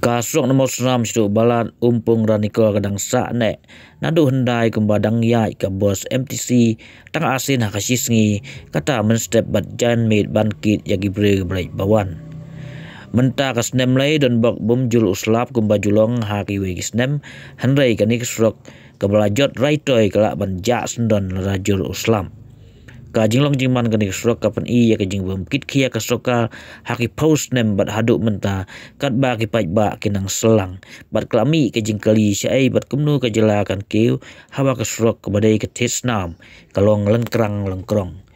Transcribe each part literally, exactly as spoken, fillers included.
Ka surok na Mawsynram shaduh Balat, Umpung, Ranikor ka dang sah neh naduh hyndai kumba dang ïaid ka bos M T C tang arsien ha ka shi sngi, kata mynstep bad jan miet ban kit ïa ki briew ba leit ba wan. Mynta ka snem lei don bok bym jur u slap kumba ju long ha kiwei ki snem, hynrei kane ka surok kaba la jot raitoi ka lah ban jah syndon lada jur u slap. Ka jinglong jingman kane ka surok ka pyni ïa ka jingbym kit khia ka sorkar ha ki phew snem bad haduh mynta, katba ki paidbah ki nang syllang bad ka la mih ka jingkylli shaei bad kumno ka jylla kan kiew haba ka surok kaba dei ka thied snam ka long lyngkrang lyngkrong.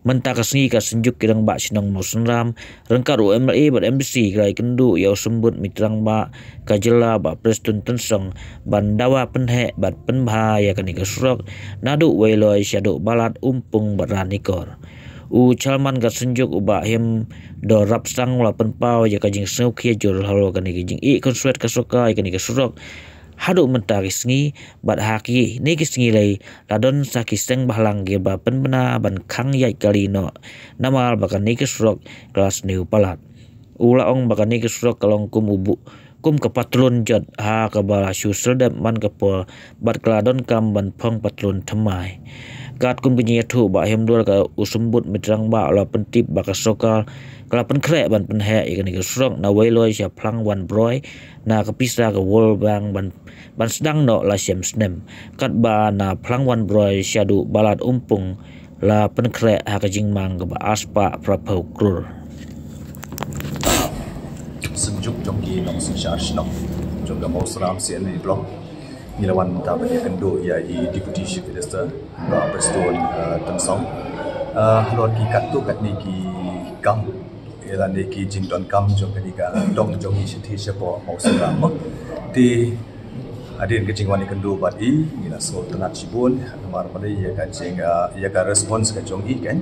Mynta ka sngi ka Synjuk ki Rangbah Shnong Mawsynram ryngkat u M L A bad M D C ki la ïakynduh ïa u Symbud Myntri Rangbah ka jylla Bah Prestone Tynsong ban dawa pynheh bad pynbha ïa kane ka surok naduh Weiloi shaduh Balat, Umpung bad Ranikor. U Chairman ka Synjuk u Bah Hemdor Rapsang u la pynpaw ïa ka jingsngewkhia jur halor kane ka jingïeh khunswet ka sorkar ïa kane ka surok haduh mynta ki sngi, bad ha kine ki sngi lei la don sa ki seng bhalang kiba pynbna ban khang ïaid kali noh namar ba kane ka surok ka la sniew palat. U la ong ba kane ka surok ka long kum u buh kum ka patlun jot ha kaba la shu sel dep man ka por bad ka la donkam ban phong patlun thymmai. Katkum ka jingïathuh Bah Hemdor, ka u Symbud Myntri Rangbah u la pyntip ba ka sorkar ka la pynkhreh ban pynheh ïa kane ka surok na Weiloi sha Phlang Wan Broi na ka pisa ka World Bank ban ban sdang noh la shem snem, katba na Phlang Wan Broi shaduh Balat, Umpung la pynkhreh ha ka jingmang kaba arspah phraphew klur. Synjuk jong ki nongsynshar shnong jong ka Mawsynram C N A Block, ngi la wan mynta ban ïakynduh ïa i Deputy Chief Minister Bah Prestone, uh, Tynsong, uh, halor ki katto katne ki kam ïa lane ki jingdonkam jong kane ka dong jong i shathie shapoh Mawsynram. Te hadien ka jingwan ïakynduh bad i, ngi la sngewtynnat shibun namar balei ïa ka jing, ah, ïa ka response ka jong i kan.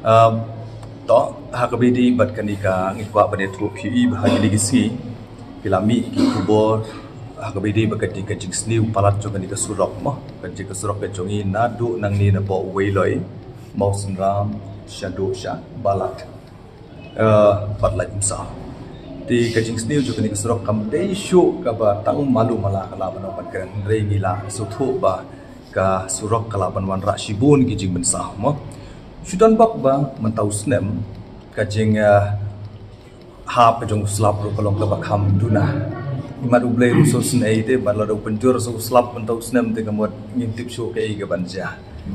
Um, to ha kaba ïadei bad kane ka, ngi kwah ban ïathuh phi i ba ha kine ki sngi ki la mih ki khubor ha kaba ïadei bad ka jingsniew palat jong kane ka surok mo, ka jing ka surok ka jong i naduh nangne napoh Weiloi Mawsynram shaduh sha Balat, eh, bad Laitumsaw. Te ka jingsniew jong kane ka surok kam dei shuh kaba tang malu mala ka lah ban ong ban kren, hynrei ngi la sngewthuh ba ka surok ka lah ban wanrah shibun ki jingmynsaw mo. Shu don bok ba mynta u snem ka jing, eh, hap ka jong u slap ruh ka long kaba kham duna. Imat U Blei ruh sngewsynei te bad lada u pynjur sa u slap mynta u snem te ka mut ngim tip shuh kaei kaban jia.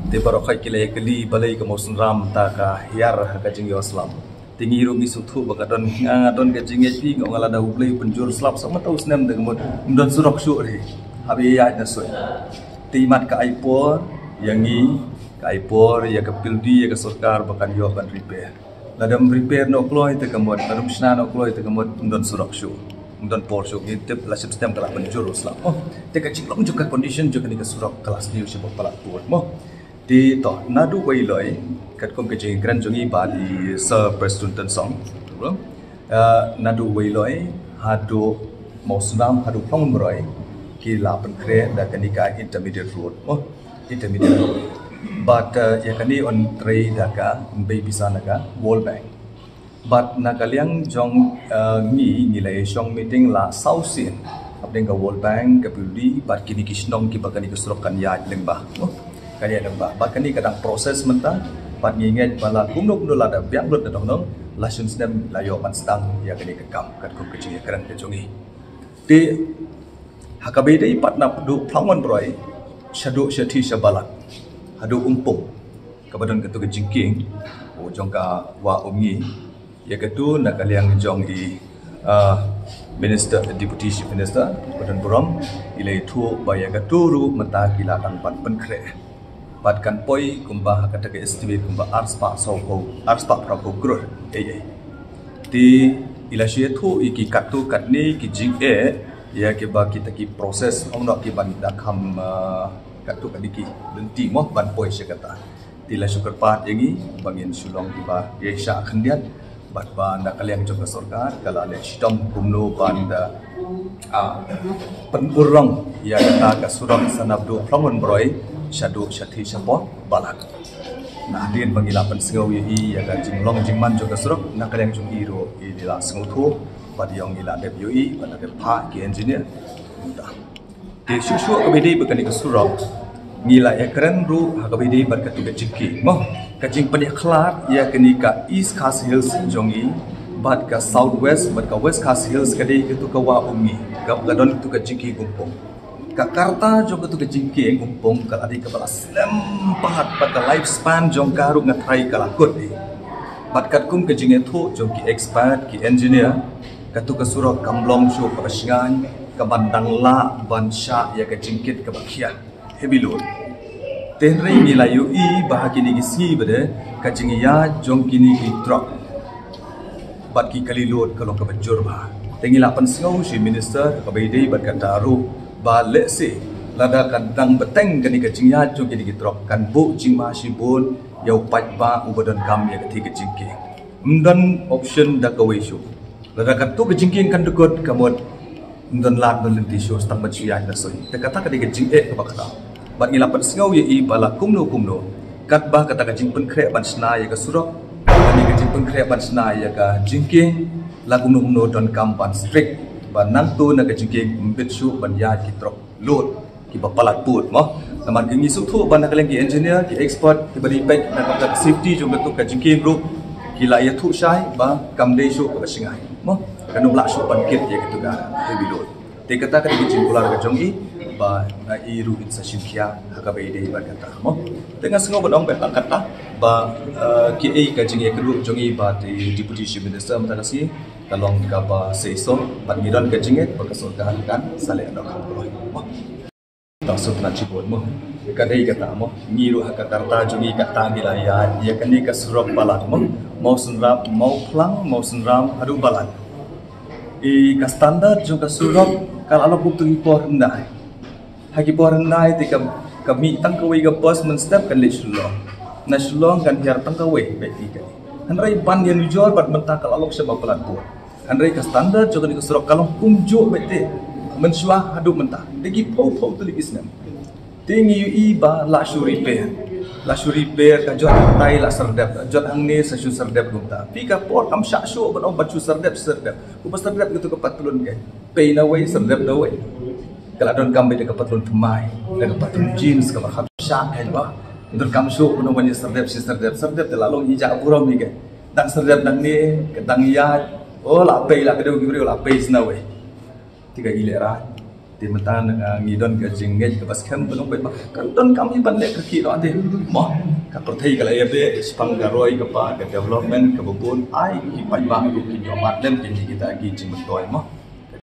Te baroh khoit ki la ïakylli balei ka Mawsynram mynta ka hiar ha ka jingïoh slap. Te ngi ruh ngi sngewthuh ba ka don, nga nga don ka jingngeit phi, nga ong lada U Blei u pynjur slap sa mynta u snem te ka mut ym don surok shuh re. Haba ïaid na soi. Te imat ka ai por ïa ngi, ka ai por ïa ka PWD, ïa ka sorkar ba kan ïoh ban repair. Lada ym repair noh kloi te ka mut, lada ym shna noh kloi te ka mut ym don surok shuh. Ym don por shuh, ngi tip la shiphew snem ka la pynjur u slap. Oh, te ka jinglong jong ka condition jong kane ka surok ka la sniew shibun palat bun mo. Te to, naduh Weiloi, katkum ka jingkren jong i bad i Sir Prestone Tynsong, eh, naduh Weiloi haduh Mawsynram haduh Phlang Wan Broi ki la pynkhreh da kane ka intermediate road. Oh, intermediate road. Bad, eh, ïa kane yn trei da ka, yn bei pisa na ka World Bank. Bad na ka liang jong, eh, ngi, ngi la ïa shong meeting la saw sien hapdeng ka World Bank, ka PWD bad kine ki shnong kiba kane ka surok kan ïaid lyngba. Oh, kan ïaid lyngba. Bad kane ka dang process mynta, bad ngi ngeit ba la kumno kumno lada biang lut na dong dong, la shisnem la ïoh ban sdang ïa kane ka kam katkum ka jingïakren ka jong ngi. Te ha kaba ïadei pat naduh Phlang Wan Broi shaduh shathie sha Balat haduh Umpung, kaba don katu ka jingkieng u jong ka Wah Umngi, ïa katu na ka liang jong i, ah, Minister, Deputy Chief Minister ba don burom, i la ïathuh ba ïa katu ruh mynta ki la dang ban pynkhreh. Bad kan poi kumba ha kata ka estimate kumba arspah sawphew, arspah phraphew klur. Ei, ei. Te i la shu ïathuh ïa ki katto katne ki jingeh ïa kiba kita ki process ong noh kiban da kham, ah, katto katne ki lynti mo ban poi sha kata. Te la shu kyrpad ïa ngi ba ngin shu long kiba ïa shah khyndiat. Bad ba na ka liang jong ka sorkar ka la leh shitom kumno ban da, ah, pynurlong ïa kata ka surok sa naduh Phlang Wan Broi shaduh shathie shapoh Balat. Na hadien ba ngi la pynsngew ïa i ïa ka jinglong jingman jong ka surok, na ka liang jong i ruh i la sngewthuh bad ïa ngi la dep ïohi bad la dep phah ki engineer. Te shuh shuh kaba ïadei bad kane ka surok, ngi la ïakren ruh ha kaba ïadei bad katu ka jingkieng, mo, ka jingpynïakhlad ïa kane ka East Khasi Hills jong i bad ka South West bad ka West Khasi Hills, ka dei katu ka Wah Umngi, ka, ka don katu ka jingkieng Umpung. Ka karta jong katu ka jingkieng Umpung ka la dei kaba la slem palat bad ka lifespan jong ka ruh nga tharai ka la kut hi. Bad katkum ka jingïathuh jong ki expert, ki engineer, katu ka surok kam long shuh kaba shngaiñ, kaban dang lah ban shah ïa ka jingkit kaba khia, heavy load. Te hynrei ngi la ïohi ba ha kine ki sngi ba dei, ka jingïaid jong kine ki truck bad ki kali load ka long kaba jur bha. Te ngi la pynsngew sha i minister kaba ïadei bad kata ruh ba lehse lada ka dang bteng kane ka jingïaid jong kine ki truck kan buh jingma shibun ïa u paidbah uba donkam ïa katei ka jingkieng. Ym don option da kawei shuh. Lada katu ka jingkieng kan dkut, ka mut ym don lad, ym don lynti shuh, tang ban shu ïaid na sui. Te kata ka dei ka jingeh kaba khraw. Bad ngi la pynsngew ïa i ba la kumno kumno, katba kata ka jingpynkhreh ban shna ïa ka surok, kane ka jingpynkhreh ban shna ïa ka jingkieng, la kumno kumno donkam ban strict ba nangta na ka jingkieng ym bit shuh ban ïaid ki truck load kiba palat pud, mo. Namar ki, ngi sngewthuh ba na ka liang ki engineer, ki expert kiba dei peit na ka bynta ka safety jong katu ka jingkieng ruh, ki la ïathuh shai ba kam dei shuh kaba shngaiñ, mo, kan ym lah shuh ban kit ïa katu ka heavy load. Te kata ka dei ka jingkular ka jong i ba, uh, i ruh in sa shim khia ha kaba ïadei bad kata, mo. Te nga sngew ban ong beit ba kata ba, uh, kiei ka jingïakynduh jong i bad i Deputy Chief Minister mynta ka sngi ka long kaba seisoh bad ngi don ka jingngeit ba ka sorkar kan sa leh noh kaba kloi, mo. Tang sut na chibun, mo. Ka dei kata, mo. Ngi ruh ha ka karta jong i kata ngi la ïa, ïa kane ka surok palat, mo. Mawsynram, Mawphlang, Mawsynram haduh Balang. I ka standard jong ka surok ka la long kum tu ki por hyndai. Ha ki por hyndai te ka, ka mih tang kawei ka bus mynstep kan leit Shillong. Na Shillong kan hiar tang kawei beit ki kali. Hynrei ban ïanujor bad mynta ka la long sha ba palat pud. Hynrei ka standard jong kane ka surok ka long kumjuh beit te mynshuwa haduh mynta. Te ki phew phew tylli ki snem. Te ngi ïohi ba la shu repair. La shu repair, ka jot hangtai la syrdep, jot hangne sa shu syrdep kumta. Phi, ka por kam shah shuh ban ong ban shu syrdep, syrdep. Kumba syrdep katu ka patlun, ka pei na wei, syrdep na wei. Ka la donkam beit da ka patlun thymmai, da ka patlun jeans kaba kham shah, eh, ba. Donkam shuh ban ong ban ïa syrdep shi syrdep, syrdep te la long i jah burom hi, ka dang syrdep nangne, ka dang ïaid, oh, la pei, la ka dei ki briew la pei sha na wei. Te ka i lehrain. Te mynta, ah, ngi don ka jingngeit kaba skhem ban ong beit ba kan donkam hi ban leh kyrkieh noh te, mo. Ka pyrthei ka la ïa beh shaphang ka roi ka par, ka development kaba bun, ai ki paidbah ruh kin ïohmad lem ïa kita ki jingmyntoi, mo.